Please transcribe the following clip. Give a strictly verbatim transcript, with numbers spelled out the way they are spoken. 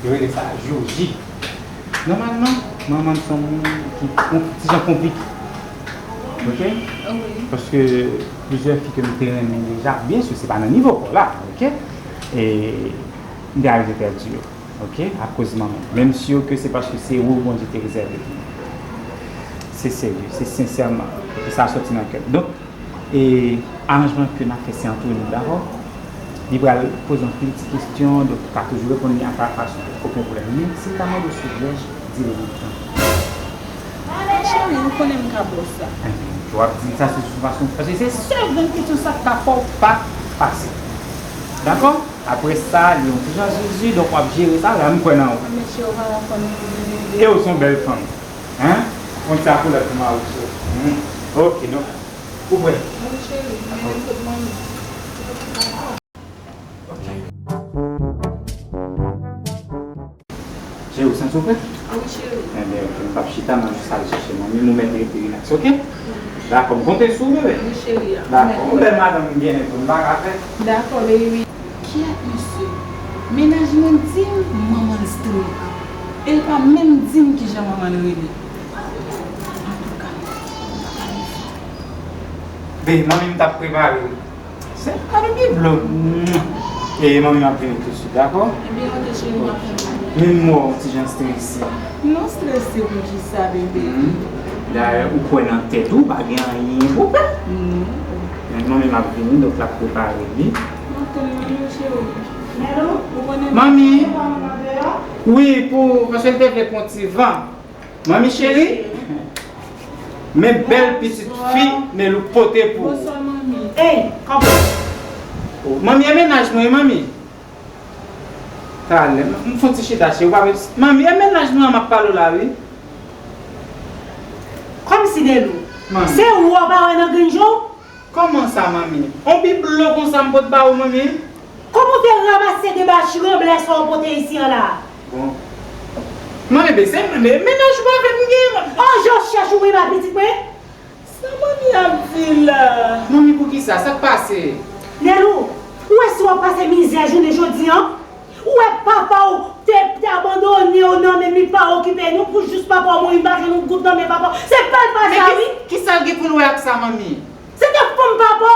Yo rele sa jou J. Nòmalman, manman m se yon moun ki yon ti jan konplike. Oke? Paske plizyè fi ke m te renmen deja, byen si se pa nan nivo pa w la, oke? E m te arive pèdi yo, oke? Akoz manman m. Men m si ke se paske se ou Bondye te rezève pou mwen. Se serye, se sensèman. E sa soti nan kè m. Donk, E aranjman ke n ap fè se ant nou, dakò? Li pral poze anpil ti kesyon, donk ou ka toujou reponn li a ta fason, okenn pwoblèm. Men si m ta mande w sou vyèj, di l wi. Cheri, ou konnen m ka ba w sa. W ap di m sa se sou fason, paske se sèl grenn kesyon sa k ka fè w pa pase. Dakò? Apre sa, li yon ti jan zuzu, donk w ap jere sa, la m kwè nan ou. Mesye, ou pa konn. E ou se yon bèl fanm. Hein? Yon ti akoulèt pou mari w, cheri. Hmm. Ok, donk, ou prè? Wi, cheri, men kot manmi. Ok. Cheri, ou santi w prè? Wi, cheri. Enben, ok, m p ap chita, m ap jis al chèche manmi m, ou mèt rete rilaks, ok? Dakò, m konte sou ou, bebe. Wi, cheri. Dakò, yon bèl madanm m genyen tou, m pa ka fè. Dakò, baby. Kiyès misye? Mennaj mwen di m manman l strik. E l pa menm di m kijan manman l rele. Antouka, m pa ka rete. Bebe, manmi m t ap prepare wi. Se pa de biblo. E manmi m ap vini tousuit, dakò? Ebyen, ok, cheri, m ap vini. Menm mwen, yon ti jan strese. Non strese pou kisa, bebe? Hmm. Dayè, ou kwè nan tèt ou, pa gen anyen pou pè. Non. Men manmi m ap vini, donk l ap prepare li. M ap tann manmi w, cheri. Manmi! Wi, pou, paske l te vle pran ti van. Manmi cheri, men bèl pitit fi Nelou pote pou ou. Bonswa, manmi. Ey, kanpe. Oh, manmi, e mennaj mwen, wi, manmi. Talè, m, m fon ti chita, cheri, ou pa vle, manmi, e mennaj mwen an m ap pale w la, wi. Kòmsi, Nelou? Manmi. Se ou w pa wè nan grenn je w? Kòman sa, manmi? On biblo konsa m pot ba ou, manmi? Kòman w fè ranmase debachire blè sa w pote isi an la? Bon. Manmi, men se men, mennaj ou avè m genyen, manmi. Oh, je w chèche ou wi, ba pitit mwen. Sa manmi ap di la? Manmi, poukisa? Sa k pase? Nelou, ou wè si w ap pase mizè jounen jodi an? Ou wè papa w te, te abandone w nan men m, li pa okipe nou, pou jis papa w mouri, m pa jwenn yon goud nan men papa w. Se pa l pa sa, wi. Men ki, kisa l gen pou l wè ak sa, manmi? Se te fanm papa